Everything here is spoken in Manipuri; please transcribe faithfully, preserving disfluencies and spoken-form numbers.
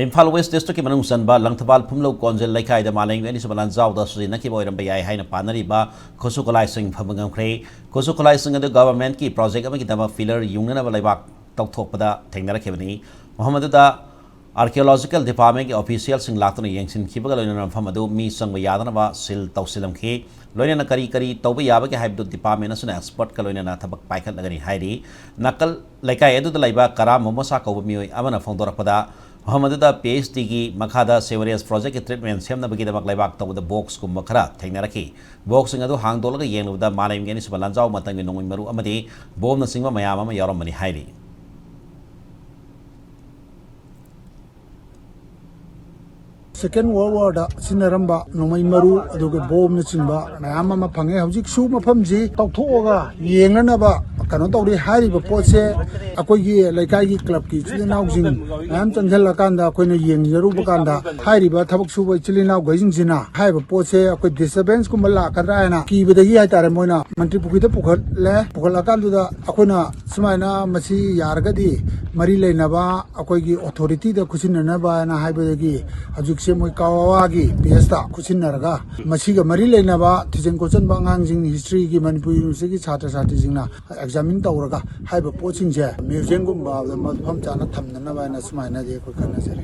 ꯏꯝꯐꯥꯜ ꯋꯦꯁ ꯗꯤꯁꯇ꯭ꯔꯤꯛꯀꯤ ꯃꯅꯨꯡ ꯆꯟꯕ ꯂꯪꯊꯕꯥꯜ ꯐꯨꯝꯂꯧ ꯀꯣꯟꯖꯦꯜ ꯂꯩꯀꯥꯏꯗ ꯃꯥꯂꯦꯝꯒꯤ ꯑꯅꯤꯁꯨꯕ ꯂꯥꯟꯖꯥꯎꯗ ꯁꯤꯖꯤꯟꯅꯈꯤꯕ ꯑꯣꯏꯔꯝꯕ ꯌꯥꯏ ꯍꯥꯏꯅ ꯄꯥꯅꯔꯤꯕ ꯈꯨꯠꯁꯨ ꯈꯨꯠꯂꯥꯏꯁꯤꯡ ꯐꯪꯕ ꯉꯝꯈ꯭ꯔꯦ꯫ ꯈꯨꯠꯁꯨ ꯈꯨꯠꯂꯥꯏꯁꯤꯡ ꯑꯗꯨ ꯒꯚꯔꯟꯃꯦꯟꯠꯀꯤ ꯄ꯭ꯔꯣꯖꯦꯛ ꯑꯃꯒꯤꯗꯃꯛ ꯄꯤꯂꯔ ꯌꯨꯡꯅꯅꯕ ꯂꯩꯕꯥꯛ ꯇꯧꯊꯣꯛꯄꯗ ꯊꯦꯡꯅꯔꯛꯈꯤꯕꯅꯤ꯫ ꯃꯐꯝ ꯑꯗꯨꯗ ꯑꯥꯔꯀꯤꯑꯣꯂꯣꯖꯤꯀꯦꯜ ꯗꯤꯄꯥꯔꯠꯃꯦꯟꯠꯀꯤ ꯑꯣꯐꯤꯁꯤꯌꯦꯜꯁꯤꯡ ꯂꯥꯛꯇꯨꯅ ꯌꯦꯡꯁꯤꯟꯈꯤꯕꯒ ꯂꯣꯏꯅꯅ ꯃꯐꯝ ꯑꯗꯨ ꯃꯤ ꯆꯪꯕ ꯌꯥꯗꯅꯕ ꯁꯤꯜ ꯇꯧꯁꯤꯜꯂꯝꯈꯤ꯫ ꯂꯣꯏꯅꯅ ꯀꯔꯤ ꯀꯔꯤ ꯇꯧꯕ ꯌꯥꯕꯒꯦ ꯍꯥꯏꯕꯗꯨ ꯗꯤꯄꯥꯔꯠꯃꯦꯟꯠ ꯑꯁꯤꯅ ꯑꯦꯛꯁꯄꯔꯠꯀ ꯂꯣꯏꯅꯅ ꯊꯕꯛ ꯄꯥꯏꯈꯠꯂꯒꯅꯤ ꯍꯥꯏꯔꯤ꯫ ꯅꯥꯀꯜ ꯂꯩꯀꯥꯏ ꯑꯗꯨꯗ ꯂꯩꯕ ꯀꯔꯥꯝ ꯃꯣꯃꯣꯁꯥ ꯀꯧꯕ ꯃꯤꯑꯣꯏ ꯑꯃꯅ ꯐꯣꯡꯗꯣꯔꯛꯄꯗ, ꯃꯐꯝ ꯑꯗꯨꯗ ꯄꯤ ꯑꯩꯆ ꯗꯤꯒꯤ ꯃꯈꯥꯗ ꯁꯦꯋꯔꯦꯖ ꯄ꯭ꯔꯣꯖꯦꯛꯀꯤ ꯇ꯭ꯔꯤꯠꯃꯦꯟꯠ ꯁꯦꯝꯅꯕꯒꯤꯗꯃꯛ ꯂꯩꯕꯥꯛ ꯇꯧꯕꯗ ꯕꯣꯛꯁꯀꯨꯝꯕ ꯈꯔ ꯊꯦꯡꯅꯔꯛꯈꯤ꯫ ꯕꯣꯛꯁꯁꯤꯡ ꯑꯗꯨ ꯍꯥꯡꯗꯣꯛꯂꯒ ꯌꯦꯡꯂꯨꯕꯗ ꯃꯥꯂꯦꯝꯒꯤ ꯑꯅꯤꯁꯨꯕ ꯂꯥꯟꯖꯥꯎ ꯃꯇꯝꯒꯤ ꯅꯣꯡꯃꯩ ꯃꯔꯨ ꯑꯃꯗꯤ ꯕꯣꯝꯅꯆꯤꯡꯕ ꯃꯌꯥꯝ ꯑꯃ ꯌꯥꯎꯔꯝꯕꯅꯤ ꯍꯥꯏꯔꯤ꯫ ꯁꯦꯀꯦꯟ ꯋꯥꯔꯜ ꯋꯥꯔꯗ ꯁꯤꯖꯤꯟꯅꯔꯝꯕ ꯅꯣꯡꯃꯩ ꯃꯔꯨ, ꯑꯗꯨꯒ ꯕꯣꯝꯅꯆꯤꯡꯕ ꯃꯌꯥꯝ ꯑꯃ ꯐꯪꯉꯦ꯫ ꯍꯧꯖꯤꯛꯁꯨ ꯃꯐꯝꯁꯤ ꯇꯧꯊꯣꯛꯑꯒ ꯌꯦꯡꯅꯅꯕ ꯀꯩꯅꯣ ꯇꯧꯔꯤ꯫ ꯍꯥꯏꯔꯤꯕ ꯄꯣꯠꯁꯦ ꯑꯩꯈꯣꯏꯒꯤ ꯂꯩꯀꯥꯏꯒꯤ ꯀ꯭ꯂꯕꯀꯤ ꯏꯆꯤꯜ ꯏꯅꯥꯎꯁꯤꯡ ꯃꯌꯥꯝ ꯆꯪꯁꯤꯜꯂꯀꯥꯟꯗ ꯑꯩꯈꯣꯏꯅ ꯌꯦꯡꯖꯔꯨꯕ ꯀꯥꯟꯗ, ꯍꯥꯏꯔꯤꯕ ꯊꯕꯛ ꯁꯨꯕ ꯏꯆꯤꯜ ꯏꯅꯥꯎꯈꯩꯁꯤꯡꯁꯤꯅ ꯍꯥꯏꯔꯤꯕ ꯄꯣꯠꯁꯦ ꯑꯩꯈꯣꯏ ꯗꯤꯁꯇꯔꯕꯦꯟꯁꯀꯨꯝꯕ ꯂꯥꯛꯀꯗ꯭ꯔꯥ ꯍꯥꯏꯅ ꯀꯤꯕꯗꯒꯤ ꯍꯥꯏꯇꯥꯔꯦ, ꯃꯣꯏꯅ ꯃꯟꯇ꯭ꯔꯤ ꯄꯨꯈ꯭ꯔꯤꯗ ꯄꯨꯈꯠꯂꯦ꯫ ꯄꯨꯈꯠꯂꯀꯥꯟꯗꯨꯗ ꯑꯩꯈꯣꯏꯅ ꯁꯨꯃꯥꯏꯅ ꯃꯁꯤ ꯌꯥꯔꯒꯗꯤ ꯃꯔꯤ ꯂꯩꯅꯕ ꯑꯩꯈꯣꯏꯒꯤ ꯑꯣꯊꯣꯔꯤꯇꯤꯗ ꯈꯨꯠꯁꯤꯟꯅꯅꯕ ꯍꯥꯏꯅ ꯍꯥꯏꯕꯗꯒꯤ ꯍꯧꯖꯤꯛꯁꯦ ꯃꯣꯏ ꯀꯥꯋꯥꯒꯤ ꯕꯦꯁꯇ ꯈꯨꯠꯁꯤꯟꯅꯔꯒ ꯃꯁꯤꯒ ꯃꯔꯤ ꯂꯩꯅꯕ ꯊꯤꯖꯤꯟ ꯈꯣꯠꯆꯤꯟꯕ ꯑꯉꯥꯡꯁꯤꯡ, ꯍꯤꯁꯇ꯭ꯔꯤꯒꯤ, ꯃꯅꯤꯄꯨꯔ ꯌꯨꯅꯤꯚꯔꯁꯤꯇꯤꯒꯤ ꯁꯥꯇ꯭ꯔ ꯁꯥꯇ꯭ꯔꯤꯁꯤꯡꯅ ꯑꯦꯛꯖꯥꯃꯤꯟ ꯇꯧꯔꯒ ꯍꯥꯏꯔꯤꯕ ꯄꯣꯠꯁꯤꯡꯁꯦ ꯃ꯭ꯌꯨꯖꯤꯌꯝꯒꯨꯝꯕꯗ ꯃꯐꯝ ꯆꯥꯅ ꯊꯝꯅꯅꯕ ꯍꯥꯏꯅ ꯁꯨꯃꯥꯏꯅꯗꯤ ꯑꯩꯈꯣꯏ ꯈꯟꯅꯖꯔꯤ꯫